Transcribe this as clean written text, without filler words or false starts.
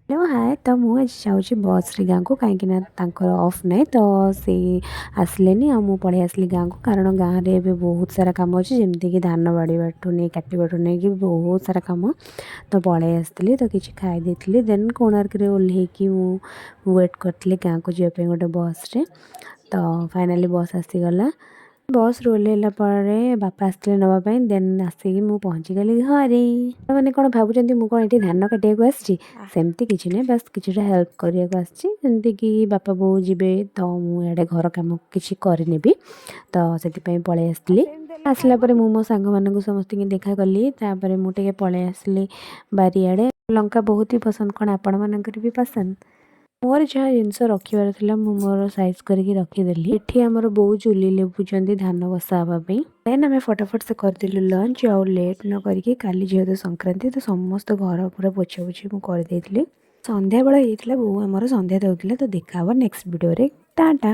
Hello, ହାଏ। ତ ମୁଁ ଆଜି ଯାଉଛି ବସ୍ରେ ଗାଁକୁ, କାହିଁକିନା ତାଙ୍କର ଅଫ୍ ନାହିଁ, ତ ସେ ଆସିଲେନି ଆଉ ମୁଁ ପଳେଇ ଆସିଲି ଗାଁକୁ। କାରଣ ଗାଁରେ ଏବେ ବହୁତ ସାରା କାମ ଅଛି, ଯେମିତିକି ଧାନ ବାଡ଼ିବାଠୁ ନେଇ କାଟିବାଠୁ ନେଇକି ବହୁତ ସାରା କାମ। ତ ପଳେଇ ଆସିଥିଲି, ତ କିଛି ଖାଇ ଦେଇଥିଲି। ଦେନ୍ କୋଣାର୍କରେ ଓହ୍ଲେଇକି ମୁଁ ୱେଟ୍ କରିଥିଲି ଗାଁକୁ ଯିବା ପାଇଁ ଗୋଟେ ବସ୍ରେ। ତ ଫାଇନାଲି ବସ୍ ଆସିଗଲା। ବସ୍ରୁ ଓହ୍ଲେଇଲା ପରେ ବାପା ଆସିଥିଲେ ନେବା ପାଇଁ। ଦେନ୍ ଆସିକି ମୁଁ ପହଞ୍ଚିଗଲି ଘରେ। ମାନେ କ'ଣ ଭାବୁଛନ୍ତି, ମୁଁ କ'ଣ ଏଠି ଧାନ କାଟିବାକୁ ଆସିଛି? ସେମିତି କିଛି ନାହିଁ, ବାସ୍ କିଛିଟା ହେଲ୍ପ କରିବାକୁ ଆସିଛି। ଯେମିତିକି ବାପା ବୋଉ ଯିବେ, ତ ମୁଁ ଇଆଡ଼େ ଘର କାମ କିଛି କରିନେବି, ତ ସେଥିପାଇଁ ପଳେଇ ଆସିଥିଲି। ଆସିଲା ପରେ ମୁଁ ମୋ ସାଙ୍ଗମାନଙ୍କୁ ସମସ୍ତଙ୍କୁ ଦେଖା କଲି। ତାପରେ ମୁଁ ଟିକେ ପଳେଇ ଆସିଲି ବାରିଆଡ଼େ। ଲଙ୍କା ବହୁତ ହି ପସନ୍ଦ। କ'ଣ ଆପଣମାନଙ୍କର ବି ପସନ୍ଦ? ମୋର ଯାହା ଜିନିଷ ରଖିବାର ଥିଲା, ମୁଁ ମୋର ସାଇଜ୍ କରିକି ରଖିଦେଲି। ଏଠି ଆମର ବୋଉ ଚୁଲି ଲିପୁଛନ୍ତି ଧାନ ବସା ହେବା ପାଇଁ। ଦେନ୍ ଆମେ ଫଟାଫଟ ସେ କରିଦେଲୁ ଲଞ୍ଚ ଆଉ ଲେଟ୍ ନ କରିକି। କାଲି ଯେହେତୁ ସଂକ୍ରାନ୍ତି, ତ ସମସ୍ତ ଘର ପୁରା ପୋଛାପୋଛି ମୁଁ କରିଦେଇଥିଲି। ସନ୍ଧ୍ୟାବେଳ ହେଇଥିଲା, ବୋଉ ଆମର ସନ୍ଧ୍ୟା ଦେଉଥିଲେ। ତ ଦେଖା ହେବ ନେକ୍ସଟ ଭିଡ଼ିଓରେ। ଟାଟା।